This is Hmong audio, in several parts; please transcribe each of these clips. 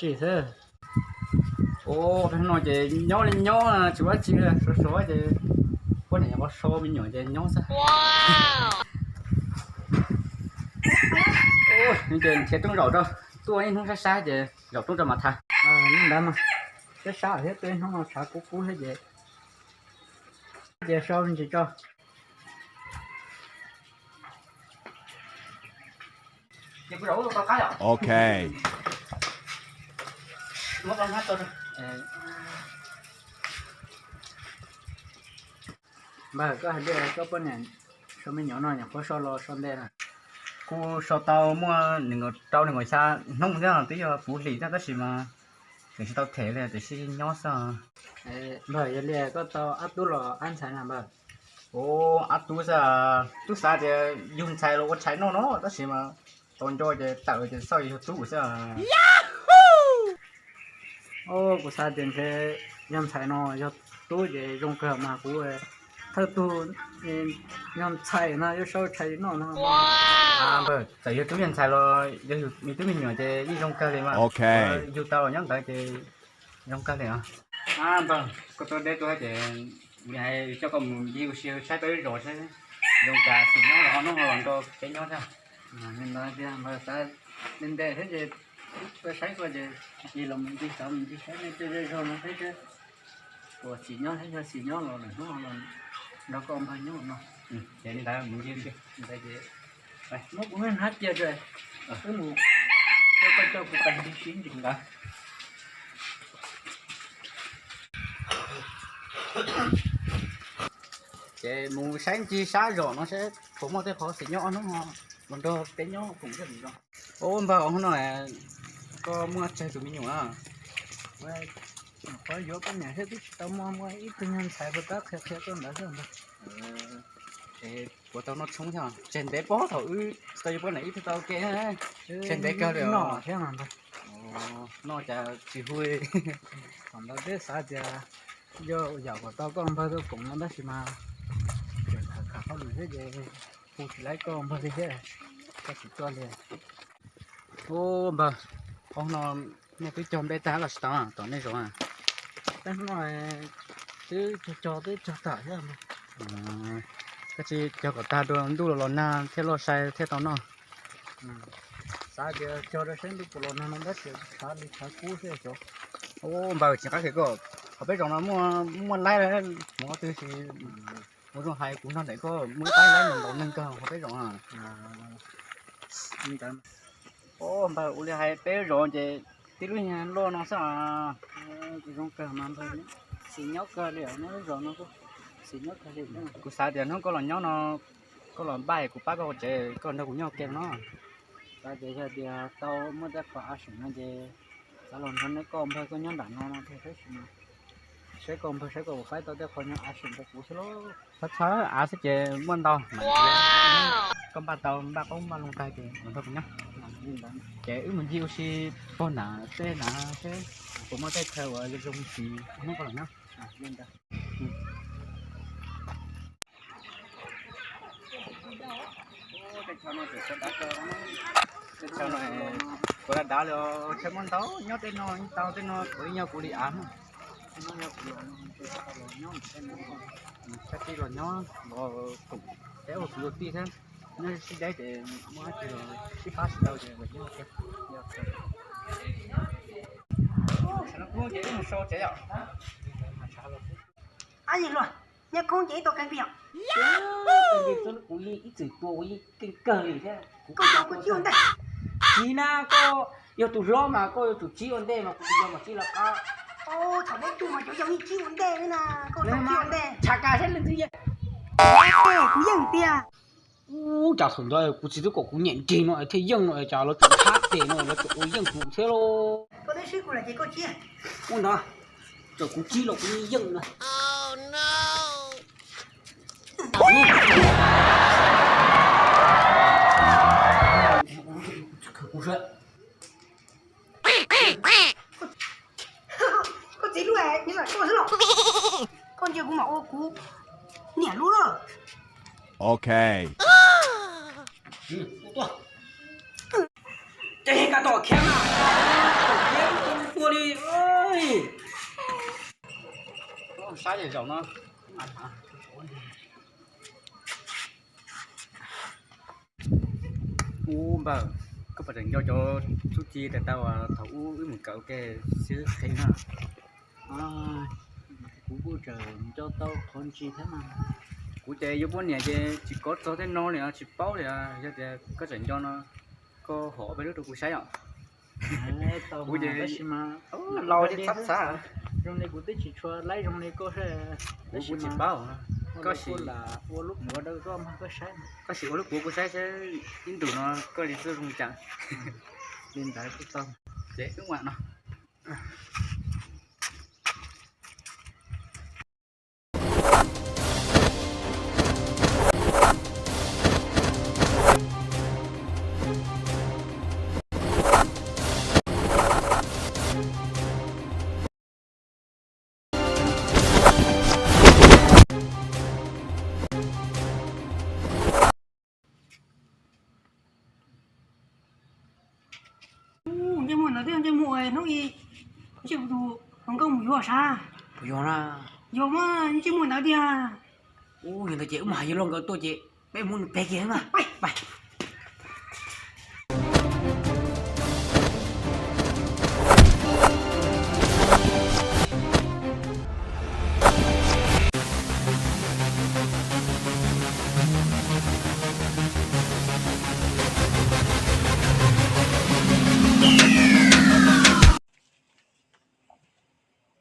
tsi xwb. Ua, no ces nyob li nyob tsis ua dab tsi, sov sov ces poj niam nyuam qhuav so me nyuam ces nyob xwb. Ces nrhiav rooj zaum rau, tuaj ib hnub sab sab ces zaum rooj rau mam tham. Li ntawd mas sab sab thiab, tuaj ib hnub no tshav kub kub thiab ces ces so me ntsis tso. Ok. Npawg, koj hais tias koj poj niam so me nyuam no nyuam qhuav so los so ntev na? Kuv so tau muaj nees nkaum rau nees nkaum xya hnub thiab, twb yog puv hlis thiab tab sis mas tseem tsis tau them li, tiam sis nyob xwb. Npawg, yog li koj tau ab tub los ab ntxhais na npawg? Ua, ab tub xwb. Twb xav tias yug ntxhais los ua tshais noj no tab sis mas tau nco ces tawm ces xauj yog tub xwb. Kuv xav tias ntshe yog ntxhais no yog tub ces zoo kawg mas kuv thawj tug yog ntxhais no yuav sau tshais noj no. Npawg, txawm yog tub yog ntxhais los yog yus me tub me nyuam ces yeej zoo kawg li mas. Yug tau nyob ntawd ces zoo kawg li os. Npawg, koj tuaj deb tuaj ces kuv hais coj koj mus ncig ua si saib peb lub zos seb zoo cas, xis nyob los ho hnub ho los nrog peb nyob thiab. Li ntawd tiag, npawg, xav li ntawd thiab ces tuaj saib koj ces ncig los mus ncig xav mus ncig saib nej tej zej zog no thiab seb puas xis nyob thiab, yog xis nyob los lwm hnub ho los nrog koj npawg nyob no. Ces li ntawd mus ncig ntawd ces muab kuv hnab cia tso, wb mus, coj koj coj kuv pais ncig sib ntsis ntawd. Ces mus saib ncig sab zos no seb puas muaj tej qhov xis nyob ob hnub ho los nrog peb nyob koom thiaj li zoo. Ua, npawg, hnub no koj muaj tsawg tus me nyuam? Qhov yuav poj niam thiab twb tsis tau muaj, muaj ib tug nyuag ntxhais puas tab qhia qhia koj ntawd xwb npawg. Es puas tau noj tshoob thiab? Tseg ntev pob thaum wb tsis tau yuav poj niam wb twb tau ua ke, tseg ntev kawg li os. Noj thiab mas npawg. Noj cas tsis hu li. Thaum ntawd twb xav tias yog yam kom tau koj npawg tuaj koom no tab sis mas tseem tham tham hauj lwm thiab ces hu tsis laib koj npawg li thiab, koj tsis tuaj li. Ua, npawg, hnub no nej twb cog nplej tag los tsis tau tom nej zos? Tab sis no twb cog cog twb cog tag thiab. Koj tsis cog kom tag dua ntuj los los nag thiaj loj sai thiaj tau noj. Xav tias cog rau saib ntuj puas los nag no tab sis tshav li tshav kub xwb xyov. Ua, npawg, tsis qab hais koj, qhov peb zos no muaj, muaj laib hmoov twg sis ua zoo hais kuv nrog ntawm koj muaj ib pab laib ntaus neeg kawg qhov peb zos. Ua, npawg, ua li hais peb zos ces tib lub nyuag luaj no xwb os. Zoo kawg mas npawg, xis nyob kawg li os, nyob lub zos no xis nyob kawg li. Kuv xav tias hnub koj los nyob no, koj los npaj kuv pab koj ua tsev, koj nrog kuv nyob ua ke no. Xav tias yog tias tau muaj tej qhov av seem no ces xav los nrog neb koj npawg koj nyob nram no no thiab tab sis mas saib koj npawg saib koj puas faib tau tej qhov nyob av seem rau kuv xwb lauj. Txhob txhawj, av xwb ces muaj ntau. Koj npaj tau npaj qoob npaj loo tag ces los nrog kuv nyob. Ces wb mus ncig ua si pog nram tej nram seb puas muaj tej chaw uas zoo zoo ntxiv hnub koj los nyob. Tej chaw no kuv dav dav li, chaw muaj ntau nyob tej no, tau tej no kuv ib nyuag kuv li av no. Tsis los nyob los koom peb ua kwv ua tij thiab, nyob sib deb ces muaj dab tsi los sib pab sib tau ces los nyob thiab. Ab, yawg hluas, nyob khoob ces ib tau keeb pis os. Kuv yeej ib txwm tua kuv yeej keej kawg li thiab. Koj coj kuv tsib ua ntej. Tsis na, koj yog tus hlob mas koj yuav tsum tsib ua ntej mas kuv tus yau mas tsib lawv qab. Thaum peb tsuj mas cov yau yeej tsib ua ntej li na, koj tau tsib ua ntej. Tshaj kas thiab leej twg yeej. Kuv yeej tiag. Ub, cas thaum ntawd kuv txiv twb kom kuv niam nrig no es thiaj yeej no es cas lawv tseem thab tes no lawv tseem ua yeej kuv thiab lauj. Koj twb swb kuv lawm ces koj tsib. Ua ntawd, txawm kuv tsib los kuv yeej yeej no. Koj txiv lub es nws lam tuaj xwb los. Koj ntsia kuv mam ua kuv niam lub lawm. Ok. Ces ka tom khiab na, tom khiab tua li. Saib zaum no. Ub npawg, koj puas tseem nco cov txuj ci tas tau thaum ub wb mus kawm ua ke xwb qhia na? Kuv kuj tseem nco tau qhov ntsis thiab mas. Kuv ces yuav muab niam ces tsis kov txog tej no li os, tsis paub li os. Yog tias koj tseem nco no, koj hom ob peb lub rau kuv saib os. Kuv ces tab sis mas laus ces txhob xav. Zoo li kuv twb tsis tshua laib zoo li koj. Kuv kuv tsis paub, koj sim ua lub puav rau koj mas koj saib. Koj sim ua lub puav kuv saib seb ib ntus no koj li txawj zoo li cas. Li ntawd kuj tau. Ces wb ua no. Ntsej muag ntawd twb yog ntsej muag hnub i ntsej kuv tus hluas nkauj mus yuav sas. Puas yog na? Yog mas, ntsej muag ntawd tiag. Ub, yog ntawd ces wb mus hais yawg hluas nkauj tuaj ces peb mus nug pem kiag mas.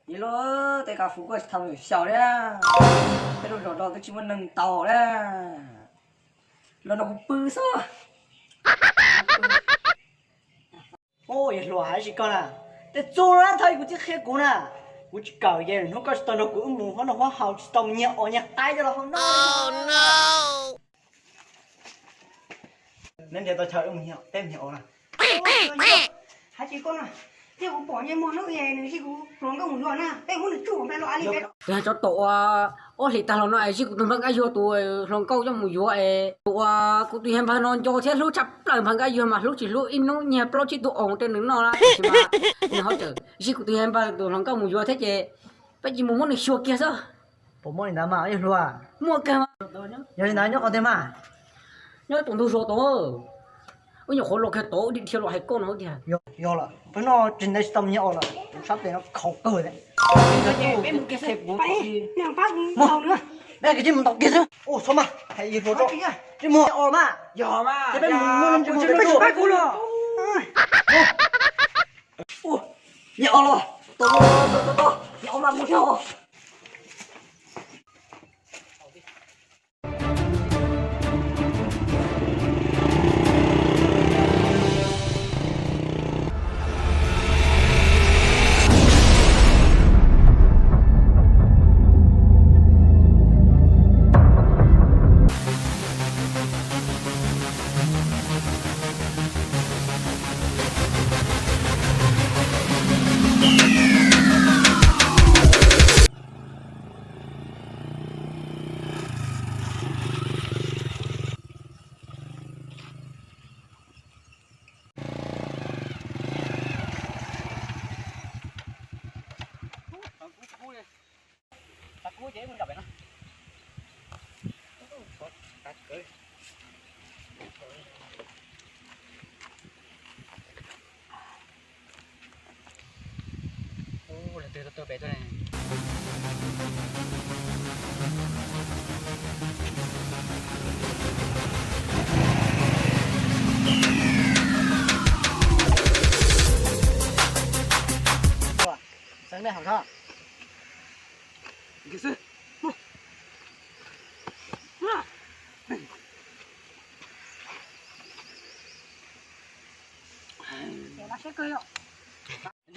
Yawg hluas, tej qab fuv kuj tsis tau xyaum li, tej lub zos no twb tsis muaj neeg tau li, los nrog kuv pw xwb. Ub, yawg hluas, hais tsis koj na, tej txuj no thaum kuv txiv qhia kuv na, kuv tsis kawm ces hnub koj tsis tau nrog kuv wb mus hov noj hov haus tsis tau mus nyiag os nyiag qaib coj los hau noj. Neb ntiav tau chaw wb mus nyiag, peb mus nyiag os na. Hais tsis koj na, thiab kuv pom ntsej muag hnub i nws zij kuv hluas nkauj mus yuav na, peb muab nws tsuj npaj los a li peb. Yog cov tom uas ob hlis tag los no es zij kuv tus npawg Nkaj Yuag tus hluas nkauj coj mus yuav es tus uas kuv tus yawg npawg no nco thiab hlub tshaj plaws npawg Nkaj Yuag mas hlub tsis hlub ib hnub nyiag plaub tsib tug oos rau nws noj na, tab sis mas nws ho tseem zij kuv tus yawg npawg tus hluas nkauj mus yuav thiab ces peb cia mus muab nws xyuas kiag xwb. Puas muaj li ntawd mas yawg hluas? Muaj kawg. Yog li ntawd nyob qhov twg mas? Nyob tus ntug zos tod. Wb nyuam qhuav los kiag tod wb dhia los hais koj no tiag. Yog lawm, peb noj tsis ntev tsis tau mus nyiag os lawm, sab tes no khaus kawg li. Peb mus kiag xwb. Peb mus kiag xwb. Ua txhob mas, hais yawg hluas tso. Peb mus os mas. Yog mas. Peb mus, peb mus. Nyiag os los. Nyiag os mas mus os. Ub, leej twg tuaj tuaj pem tuaj ne? Xeev nej hom tho. Tsis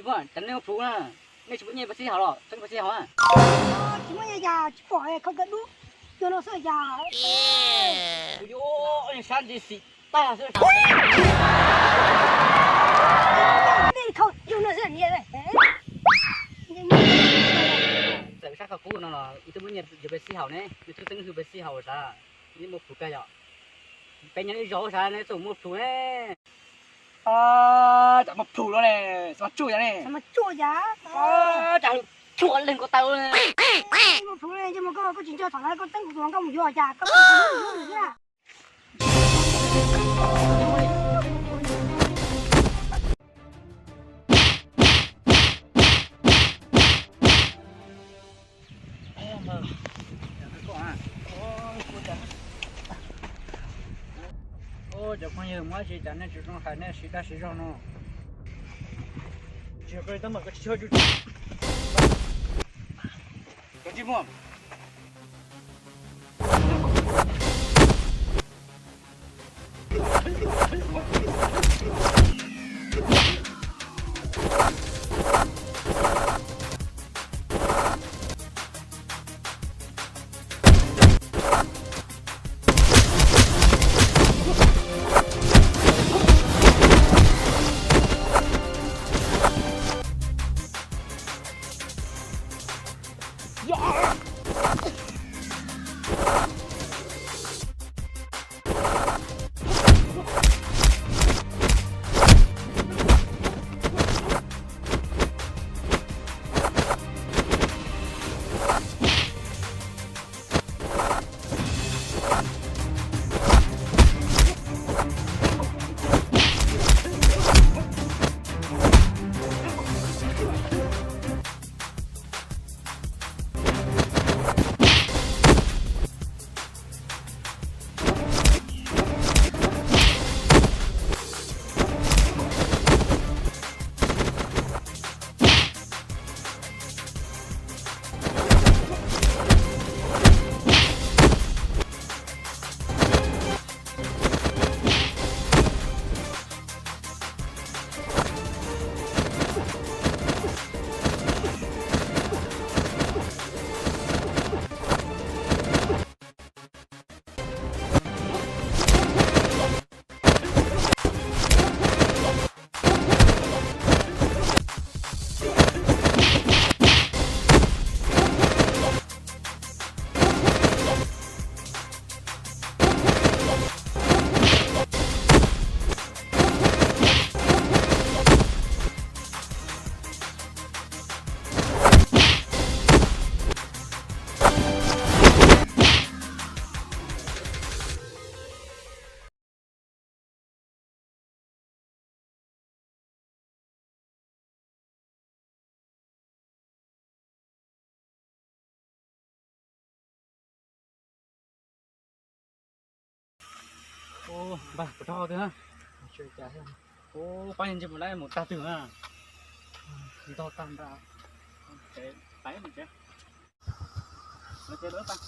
muaj, cov nej muaj plhus na, nej tsis muaj nyiaj pab xib haum los txeeb pab xib haum na. Tsis muaj nyiaj yog tsis pom khau kawg dub, yog no xwb yog. Kuv yuav sab ntsis xim tag xwb. Nej khau yog no xwb. Txawm sab khau kub no los ib tug muaj nyiaj yuav pab xib haum ne, nej txhob txeeb hwj pab xib haum sav, nej muaj plhus kawg yom. Peb nyob ib zos sav nej txawm muaj plhus ne. Cas muaj plhus lawm ne, xav mas tsuaj yam ne. Xav mas tsuaj yam. Cas tshuav leeg ko taw ne. Muaj plhus ne, koj tsis nco thaum koj txeeb kuv tus hluas nkauj mus yuav cas koj. Cov phooj ywg, muab tsis cas nej tsis zoo hais nej siv dag siv zog no. Tsis yog koj li tab mas koj tsis tshua tsuj. Koj tsis muaj. Ub, npaj puas tau twg na? Ub, pab ntsis mus lawm mus tag twg na? Ntog tag nrho. Tsev, pais mus tsev. Lawv tsev lawv tag.